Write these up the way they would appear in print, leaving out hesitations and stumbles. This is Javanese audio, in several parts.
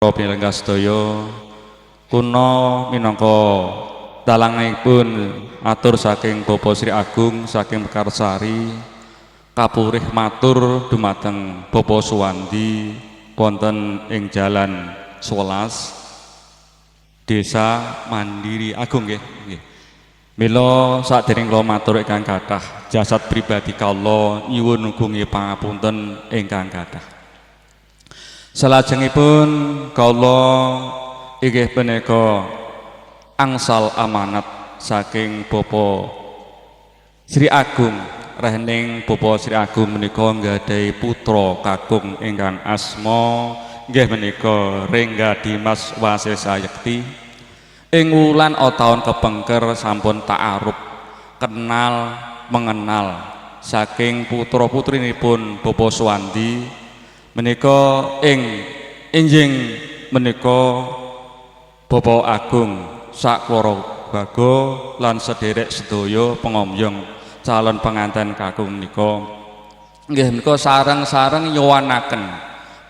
Para sedaya, kuna minangka dalangipun atur saking Bapak Sri Agung saking Mekarsari kapurih matur dumateng Bapak Suwandi wonten ing Jalan 11, Desa Mandiri Agung, nggih nggih. Mila sakdereng kula matur ingkang kathah, jasad pribadi kula nyuwun gunge pangapunten ingkang kathah. Salajengipun kula inggih punika angsal amanat saking Bapak Sri Agung. Rehening Bapak Sri Agung menika nggadahi putra kakung ingkang asma nggih menika Rengga Dimas Wasesa Yekti. Ing wulan taun kepengker sampun ta'aruf, kenal mengenal saking putra putrinipun Bapak Suwandi menika. Ing enjing menika Bapak Agung sak keluarga lan sederek sedaya pengomyong calon pengantin kakung menika nggih menika sareng-sareng nyuwanaken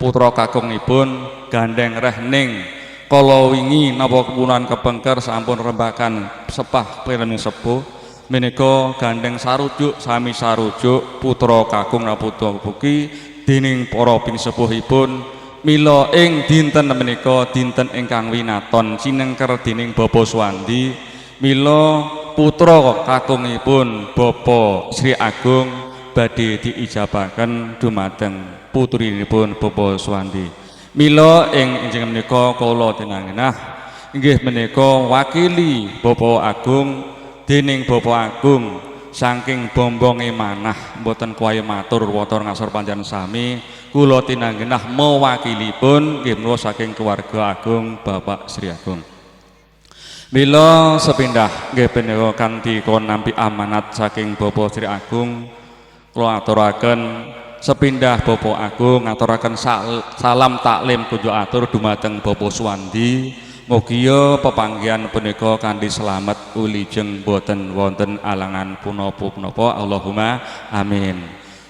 putra kakungipun gandeng rehning kala wingi napa kepunan kepengker sampun rembakan sepah pireng sepuh menika gandeng sarujuk, sami sarujuk putra kakung putra puki dening para pinisepuhipun. Mila ing dinten menika dinten ingkang winaton cinengker dening Bapak Suwandi, mila putra kakungipun Bapak Sri Agung badhe diijabaken dumateng putrinipun Bapak Suwandi. Mila ing enjing menika kula tinangenah inggih menika wakili Bapak Agung dening Bapak Agung saking bombonge manah mboten kuwaya matur wonten ngasor panjenengan sami, kula tinanggenah mewakilipun nggih menika saking keluarga agung Bapak Sri Agung. Mila sepindah nggih punika kanthi kula nampi amanat saking Bapak Sri Agung, kula aturaken sepindah Bapak Agung ngaturaken salam taklim kunjuk atur dumateng Bapak Suwandi. Mugia pepanggihan punika kanthi selamat ulijeng, boten wonten alangan punapa-punapa. Allahumma amin.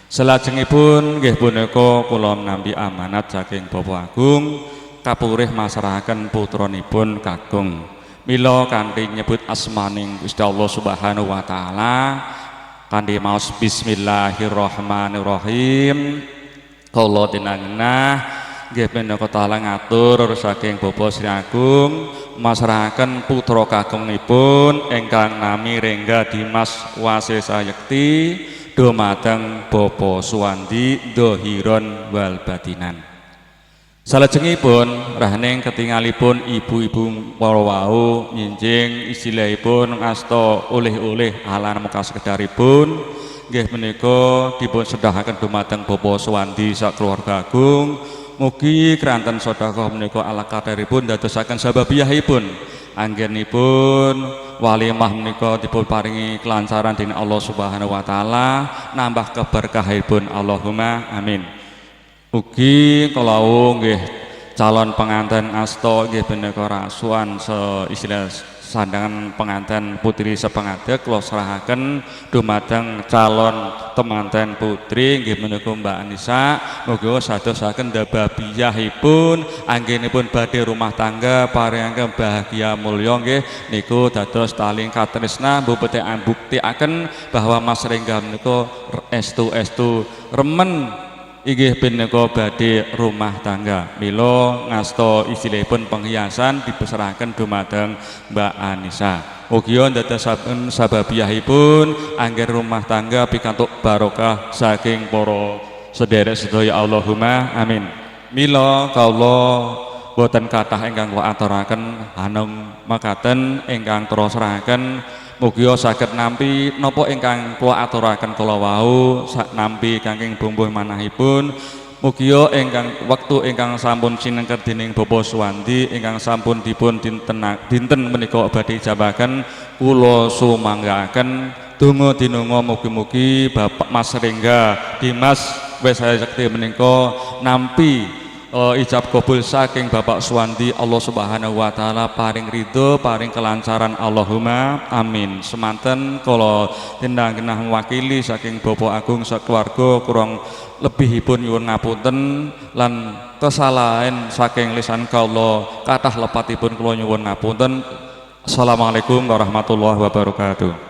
Salajengipun nggih punika kula nampi amanat saking Bapak Agung kapurih masrahaken putranipun kakung. Mila kanthi nyebut asmaning Gusti Allah Subhanahu wa taala, kanthi maos bismillahirrahmanirrahim, kula tinangenah nggih punika taala ngatur saking Bapak Sri Agung masrahaken putra kakungipun ingkang nami Rengga Dimas Wasesa Yekti dumateng Bapak Suwandi dohiron wal batinan. Salajengipun rahning ketingalipun ibu-ibu para wau nyinjing istilahipun ngasta oleh-oleh ala muka sekedaripun nggih menika dipun sedhahaken dumateng Bapak Suwandi sak keluarga agung. Mugi kranten sedekah menika ala kadaripun dadosaken sababiyahipun anggenipun walimah menika dipun paringi kelancaran dening Allah Subhanahu wa taala, nambah keberkahipun. Allahumma amin. Ugi kalau nggih calon pengantin asta nggih punika rasukan se istilah sandangan pengantin putri sepengadeg kula serahaken dumateng calon temanten putri nggih menika Mbak Anisa. Muga sadosaken dababiyahipun anggenipun badhe rumah tangga paringaken bahagia mulya, nggih niku dados taling katresna mbuktekaken bahwa Mas Rengga menika estu-estu remen inggih punika badhe rumah tangga. Mila ngasta istilahipun penghiasan dipeserahaken dumateng Mbak Anisa. Mugia ndadosaken sababiyahipun anggen rumah tangga pikantuk barokah saking para sederek sedaya. Allahumma amin. Mila kawula boten kathah ingkang kula aturaken, hanung mekaten ingkang serahaken. Mugia saged nampi napa ingkang kula aturaken kala wau, sak nampi kangking bumbuh manahipun. Mugia ingkang wektu ingkang sampun sinengker dening Bapak Suwandi ingkang sampun dipun dinten dinten menika badhe ijabaken, kula sumanggaaken donga dinonga mugi-mugi Bapak Mas Rengga Dimas wis sakti menika nampi. ijab kabul saking Bapak Suwandi, Allah Subhanahu wa taala paring ridho, paring kelancaran, Allahumma amin. Semanten kula tindak genah mewakili saking Bapak Agung sakeluarga, kurang lebihipun nyuwun ngapunten lan kesalahan saking lisan kula kathah lepatipun kula nyuwun ngapunten. Assalamualaikum warahmatullahi wabarakatuh.